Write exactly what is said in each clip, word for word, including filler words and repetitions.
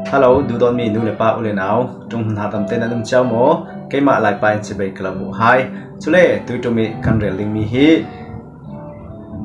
Hello, duhdawtmi nu le pa, u le nau, ṭum hun hahdamte nan um ciau maw? Keimah Laipa in chibai ka lo buh hai. Chule, tuiṭum i kan rel dingmi hi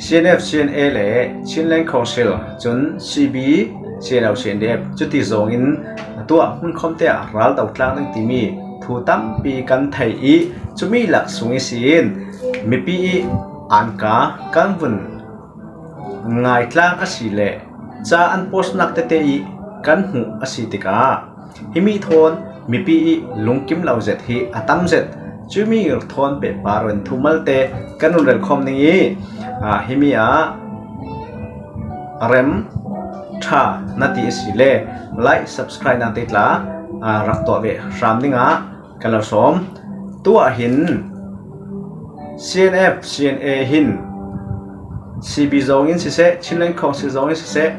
C N F, C N A le Chinland Council, chun C B, C N O, C N D F, chuti zawngin tuah hmun khawmte ah ral do tlak ding timi thu tampi kan thei i, chumi lak sung i sin mipi i anka kan vun ngai tlak a si le ca an post nak tete i kan hmuh a si tikah himi thawn mipi i lungkim lo zet hi a tam zet. Chumi thawn pehpar in thumalte kan run rel khawm ding i, a, himi ah rem ṭha na ti a si le like, subscribe nate tla, a, rak tuah ve hram dingah kan lo sawm. Tuah hin C N F, C N A hin C B zawngin siseh, Chinland Council zawngin siseh,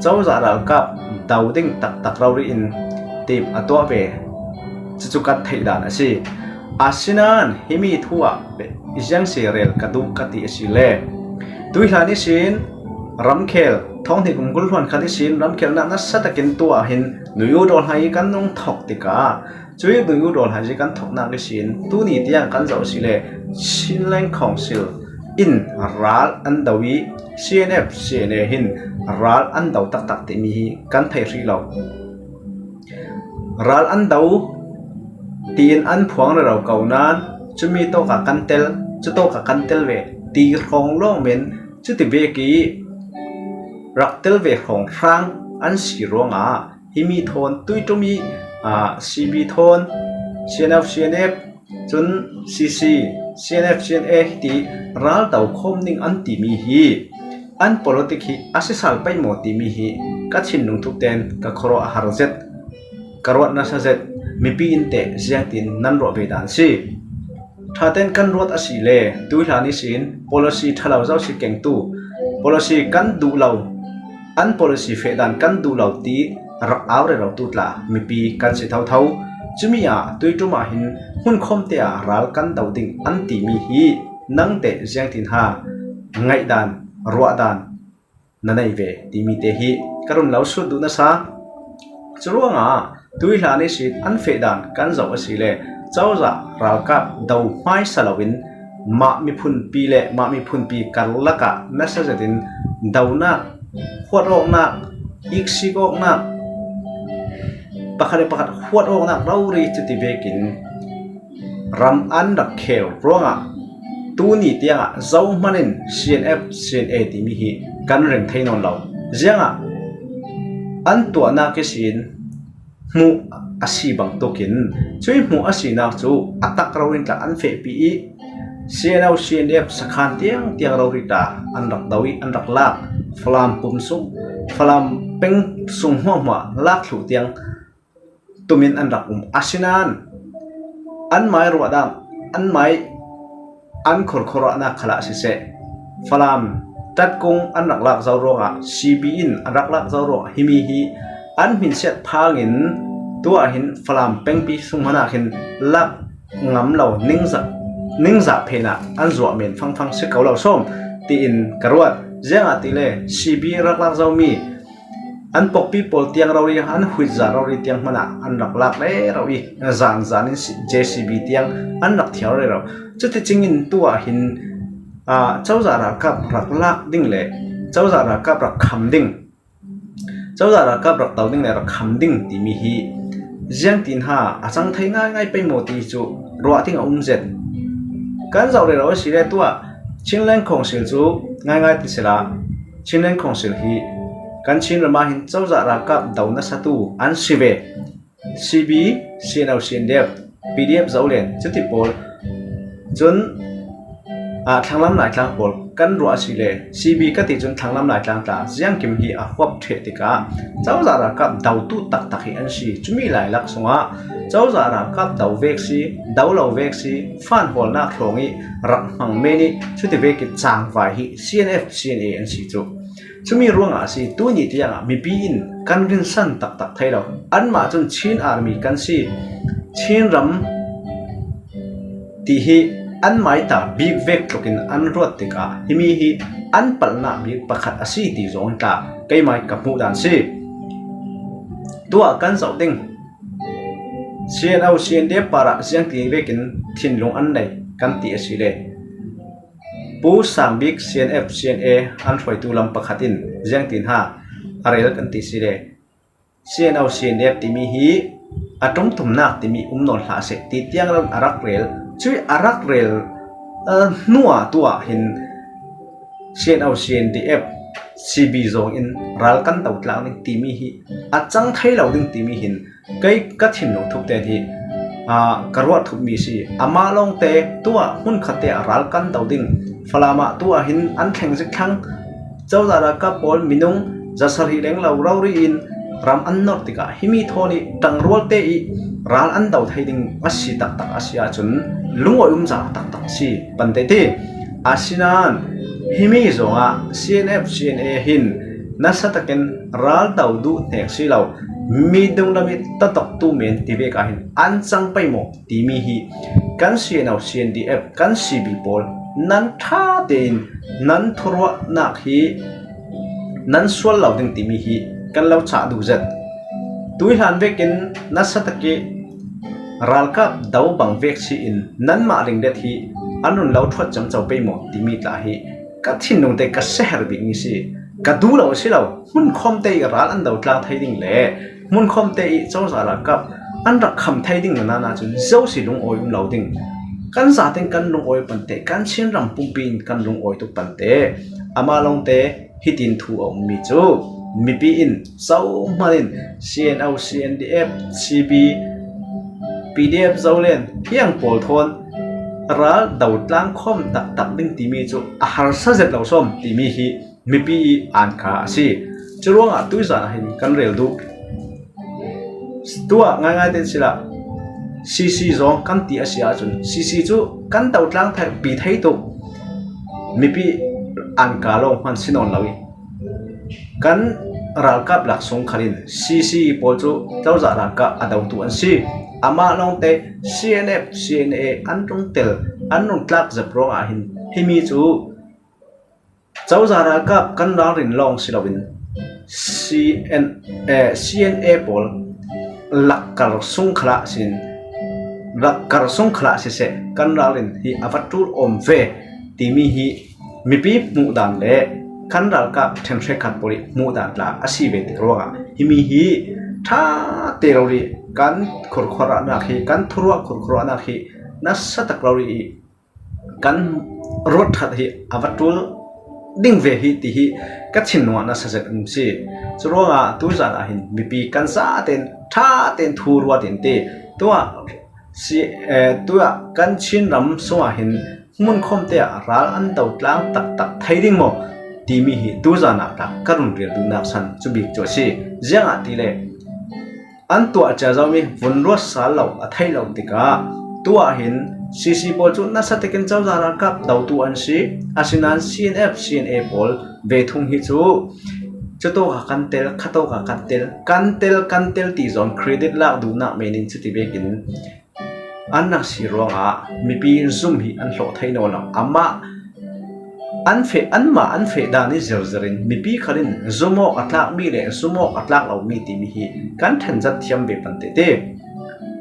cozah ralkap do ding taktak rori in tim a tuah ve. Cucu kan theih dan a si. Asinain himi thu ah ziang si rel ka duh ka ti a si le, tuihlan ihsin ramkhel, thawng hnih kum kul hluan khat ihsin ramkhelnak nasa takin tuah hin nuyu dawl hai kan nung thawk tikah, cui nuyu dawl hai kan thawknak ihsin tuni tiang kan zoh si le, Chinland Council in ral an do i, C N F, C N A hin ral an do taktak timi hi kan thei hrih lo. Ral an do tiin an phuang rero ko nan, cumi tawkah kan tel, cu tawkah kan tel ve ti hrawng lawng men, cuti vek i rak tel ve hrawng hrang an si ruangah himi thawn tuiṭum i, a, C B thawn, C N F, C N F, cun C C, C N F, C N A hiti ral do khawm ding an timi hi an politik hi a sisal pei maw timi hi ka thinlung thukten ka khuaruah a har zet, ka ruat nasa zet. Mipi in teh ziangtin nan ruah ve dan si. Ṭhaten kan ruat a si le, tuihlan ihsin policy ṭha lo zo si kengtu, policy kan duh lo, an policy feh dan kan duh lo ti rak au rero tu tla mipi kan si thotho. Cumi ah tuiṭum ah hin hmun khawmte ah ral kan do ding an timi hi nangte ziangtin ha ngaihdan, ruahdan na nei ve timi te hi ka run lo sut duh nasa. Curuangah tuihlan ihsin an feh dan kan zoh a si le, cozah ralkap do hmaisa loin mah miphunpi le mah miphunpi karlak ah nasa zetin donak, huat awknak, iksik awknak, pakhat le pakhat huat awknak rori cuti vekin ram an rak kheu ruangah tuni tiangah zohman in C N F, C N A timi hi kan rem thei nawn lo. Ziangah an tuahnak ihsin hmuh a si bangtukin, cui hmuh a sinak cu a tak rori tla an fehpi i, C N O, C N D F sakhan tiang tiang rori tla an rak do i an rak lak. Falam pum sung, Falam peng sung hmuahhmuah lak thluh tiang tumin an rak um. Asinain anmai ruahdan, anmai an khorkhorahnak khalah siseh, Falam tatkung an rak lak zo ruangah, C B in an rak lak zo ruangah himi hi an hminsiat phangin tuah hin Falam pengpi sung hmanah hin lak ngam lo ningzah, ningzah phenah an zuah men fangfang si ko lo sawm tiin ka ruat. Ziangahtile C B rak lak zomi an pokpi pawl tiang rori, an huitzah rori tiang hmanah an rak lak rero i, zanzan in J C B tiang an rak thial rero. Cuticingin tuah hin, aa, cozah ralkap rak lak ding le cozah ralkap rak kham ding, cozah ralkap rak to ding le rak kham ding timi hi ziangtin ha a cang thei ngaingai pei maw ti cu ruah ding a um zet. Kan zoh rero a si le tuah Chinland Council cu ngaingai ti sila, Chinland Council hi kan Chin ram ah hin cozah ralkap do nasatu an si ve. C B, C N O, C N D F, P D F Zoland cuti pawl cun, aa, thlanglam Laitlang pawl kan ruah a si le, C B ka ti cun thlanglam Laitlang tla ziangkim hi a huap ṭheh tikah cozah ralkap dotu taktak hi an si. Cumi lailak sungah cozah ralkap do vek si, do lo vek si, fanhawlnak hrawng i rak hmang men i cuti vek i cangvai hi C N F, C N A an si cu. Cumi ruangah a si, tuni tiangah mipi in kan rinsan taktak thei lo. Anmah cun Chin Army kan si, Chin ram ti hi anmai ta bik vek tlukin an ruat tikah himi hi an palhnak bik pakhat a si ti zong tla keimai ka hmuh dan si. Tuah kan zoh ding CNO CNDF parah ziangtin vekin thinlung an nei kan ti a si le, Pu Sangbik CNF CNA an hruaitu lam pakhat in ziangtin ha a rel kan ti si le, CNO CNDF timi hi a tumtumnak timi um nawn hlah seh ti tiang lo in a rak rel. Cui a rak rel hnuah tuah hin CNO CNDF CB zawng in ral kan do tlang ding timi hi a cang thei lo ding timi hin kei ka thinlung thup te hi ka ruat thup mi si. Amah lawngte tuah hmun khatte a ral kan do ding, Falam ah tuah hin an thleng zik thlang, Cozah ralkap pawl minung zasarih leng lo rori in ram an nawr tikah himi thawn ih ṭangrualte ih ral an do thei ding a si taktak a si ahcun lungawi umza taktak a si pan tete. Asinain himi zongah CNF CNA hin nasa takin ral do duh hnek si lo, mi dunglam ih tatoktu men ti vek ah hin an cang pei maw timi hi kan CNO CNDF kan CB pawl nan ṭha tein nan thuruahnak hi nan sual lo ding timi hi kan lo chah duh zet. Tuihlan vekin nasa takih ralkap do bang vek si in nanmah ringlet hi an run lo thuat ciamco pei maw timi tla hi ka thinlungte ka siaherh bikmi si. Ka duh lo a si lo, hmunkhawmte ih ral an do tlang thei ding le hmunkhawmte ih cozah ralkap an rak kham thei ding nan ahcun zosi lungawi um lo ding. Kan zaten kan lungawi pante, kan Chinram pumpi in kan lungawi tuk pante. Amah lawngte hitin thu a ummi cu mipi in zohman in CNO, CNDF, CB, PDF Zoland hiang pawl thawn ral do tlang khawm taktak ding timi cu a harsa zet lo sawm timi hi mipi ih anka a si. Curuangah tuizan ah hin kan rel duh. Tuah ngaingai tein sila CC zawng kan ti a si ahcun CC cu kan do tlang thei, pi thei tuk mipi anka lawng hman si nawn lo ih kan ralkap lak sung khal in CC pawl cu cozah ralkap a dotu an si. Amah lawngte CNF, CNA an rung tel, an rung tlak zep ruangah hin himi cu cozah ralkap kan ralrin lawng si loin CN, eh, CNA pawl lakkar sung khalah sin, lakkar sung khalah siseh kan ralrin hi a va ṭul awm ve timi hi mipi hmuh dan le kan ralkap ṭhen hrekkhat pawl ih hmuh dan tla a si ve ti ruangah himi hi ṭha te lo ih kan khurkhuarahnak hi, kan thuruah khurkhuarahnak hi nasa tak lo ih kan ruat ṭhat hi a va ṭul ding ve hi ti hi ka thinlung ah nasa zet um si. Curuangah tuizan ah hin mipi kan zaten ṭha tein thu ruat in ti. Tuah si, eh, tuah kan Chinram sungah hin hmunkhawmte ah ral an do tlang taktak thei ding maw timi hi tuizan ah tla ka run rel duhnak san cu bik cu a si. Ziangahtile an tuah cia zomi vun ruat sal lo a theih lo tikah tuah hin CC pawl cu nasa takin cozah ralkap dotu an si. Asinain CNF, CNA pawl ve thung hi cu, cutawkah kan tel, khatawkah kan tel, kan tel, kan tel ti zawn credit lak duhnak men in cuti vekin an rak si ruangah mipi zum hi an hlawh thei nawn lo. Amah an feh, anmah an feh dan ih zirzir in mipi khal in zum awk a tlakmi le zum awk a tlak lomi timi hi kan ṭhen zat thiam ve pan tete.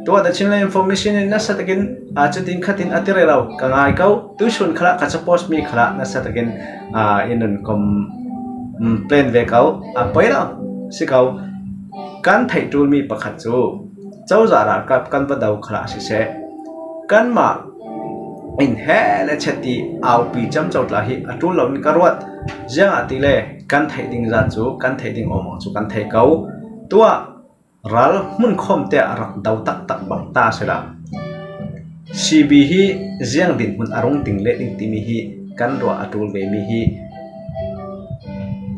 Tuah dah Chinland Information in nasa takin, aa, cutin khatin a ti rero ka ngai ko. Tuihsun khalah ka capost mi khalah nasa takin, aa, in nun kom, um, plan ve ko. A poi lo si ko. Kan theih ṭulmi pakhat cu cozah ralkap kan va do khalah siseh, kanmah in he le chet ti aupi ciamco tla hi a ṭul loin ka ruat. Ziangahtile kan theih ding zat cu kan theih ding awmang cu kan thei ko. Tuah ral hmunkhawmte ah rak do taktak bang ta sila, CB hi ziang dinhmun a rung ting leh ding timi hi kan ruah a ṭul vemi hi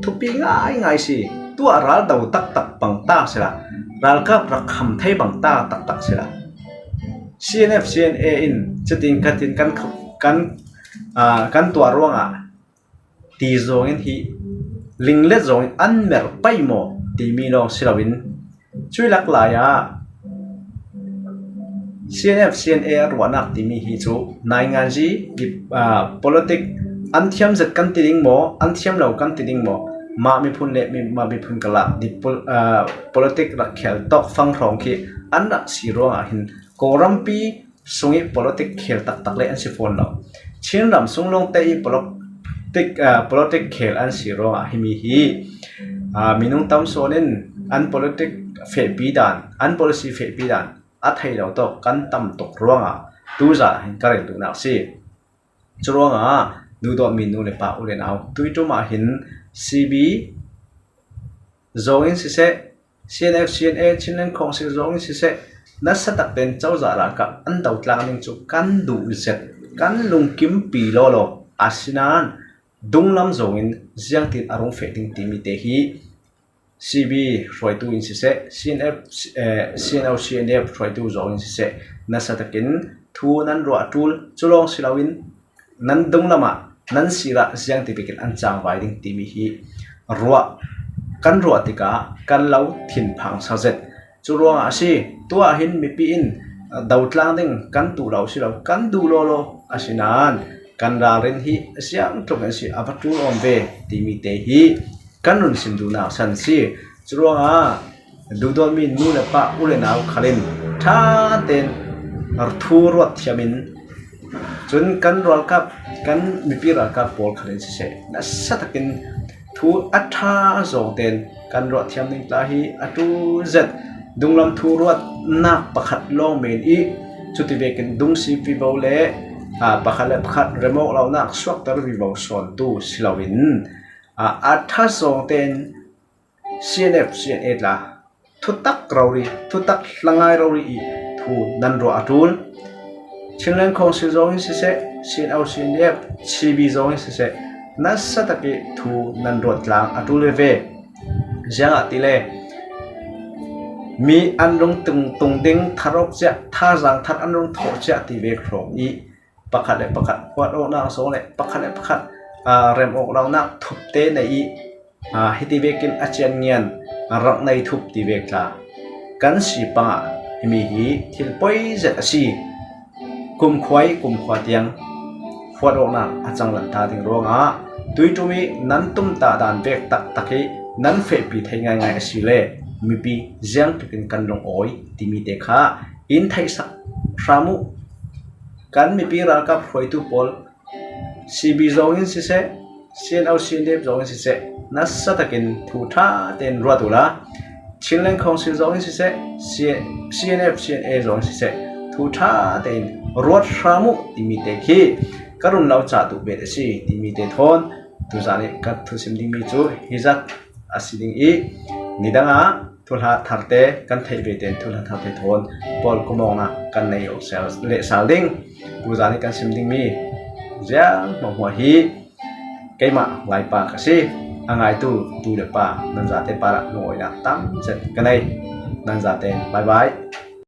thupi ngaingai si. Tuah ral do taktak bang ta sila, ralkap rak kham thei bang ta taktak sila, CNF, CNA in cutin khatin kan, kan, aa, kan tuah ruangah ti zawngin hi linglet zawngin an merh pei maw timi lawng si loin, cui lak lai ah CNF, CNA ruahnak timi hi cu nainganzi, aa, politik an thiam zet kan ti ding maw, an thiam lo kan ti ding maw, mah miphun le mi, mah miphun kal ah di pol-, aa, politic rak khel tawk fang hrawng khi an rak si ruangah hin Kawlrampi sungih politic khel taktak le an si fawn lo. Chin ram sung lawngte i politic, aa, politic khel an si ruangah himi hi, aa, minung tam sawn in an politic fehpi dan, an policy fehpi dan a thei lo tawk kan tam tuk ruangah tuzan ah hin ka rel duhnak si. Curuangah duhdawtmi nu le pa u le nau, tuiṭum ah hin C B zawng in siseh, C N F, C N A, Chinland Council zawng in siseh, nasa tak tein cozah ralkap an do tlang ding cu kan duh zet, kan lungkimpi lawlaw. Asinain dunglam zawng in ziangtin a rung feh ding timi te hi C B hruaitu in siseh, C N F, eh, C N O, C N D F hruaitu zawng in siseh, nasa takin thu nan ruah ṭul, cu lawng si loin nan dunglam ah nan sirah ziangti bekin an cangvai ding timi hi ruah, kan ruah tikah kan lo thinphang sa zet. Cu ruangah a si, tuah hin mipi in, aa, do tlang ding kan duh lo si lo, kan duh lawlaw. Asinain kan ralrin hi a siang tluk in a si, a va ṭul awm ve timi te hi kan run sim duhnak san si. Curuangah duhdawtmi nu le pa, u le nau khal in ṭha tein thu ruat thiam in, cun kan ralkap, kan mipi ralkap pawl khal in siseh, nasa takin thu a ṭha zawng tein kan ruat thiam ding tla hi a ṭul zet. Dunglam thu ruatnak pakhat lawng men i, cuti vekin dungsip vivo le, aa, pakhat le pakhat remawk lonak suakter vivo sawntu si loin, aa, a ṭha zawng tein C N F, C N A tla thutak rori, thutak hlangai rori i thu nan ruah a ṭul. Chinland Council zawng in siseh, C N O, C N D F, C B zawng in siseh, nasa tak i thu nan ruat tlang a ṭul veve. Ziangahtile mi an rung tung, tung ding thar awk ciah, thazaang thar an rung thawh ciah ti vek hrawng i, pakhat le pakhat huat awknak zawng le pakhat le pakhat, aa, rem awk lonak thupte nei i, aa, hiti vekin a cian ngian rak nei thup ti vek tla kan si pangah himi hi thil poi zet a si. Kumkhua i kumkhua tiang huat awknak a canglan ta ding ruangah tuiṭum i nan tumtah dan vek taktak i nan fehpi thei ngaingai a si le mipi ziangtlukin kan lungawi timi te kha in theihsak hram uh. Kan mipi ralkap hruaitu pawl, C B zawng in siseh, C N O, C N D F zawng in siseh, nasa takin thu ṭha tein ruat uhla, Chinland Council zawng in siseh, C-, C N F, C N A zawng in siseh, thu ṭha tein ruat hram uh timi te khi ka run lo cah duh bet a si timi te thawn tuzan i ka thusim dingmi cu hi zat a si ding i, nidangah thuhla tharte kan theih ve tein thuhla tharte thawn pawl kumawknak kan nei awk sal, leh sal ding. Tuzan i kan sim dingmi ziang hmuahhmuah hi keimah Laipa ka si. A ngaitu tu le pa nan zate parah lungawinak tam zet ka nei. Nan zate bye bye.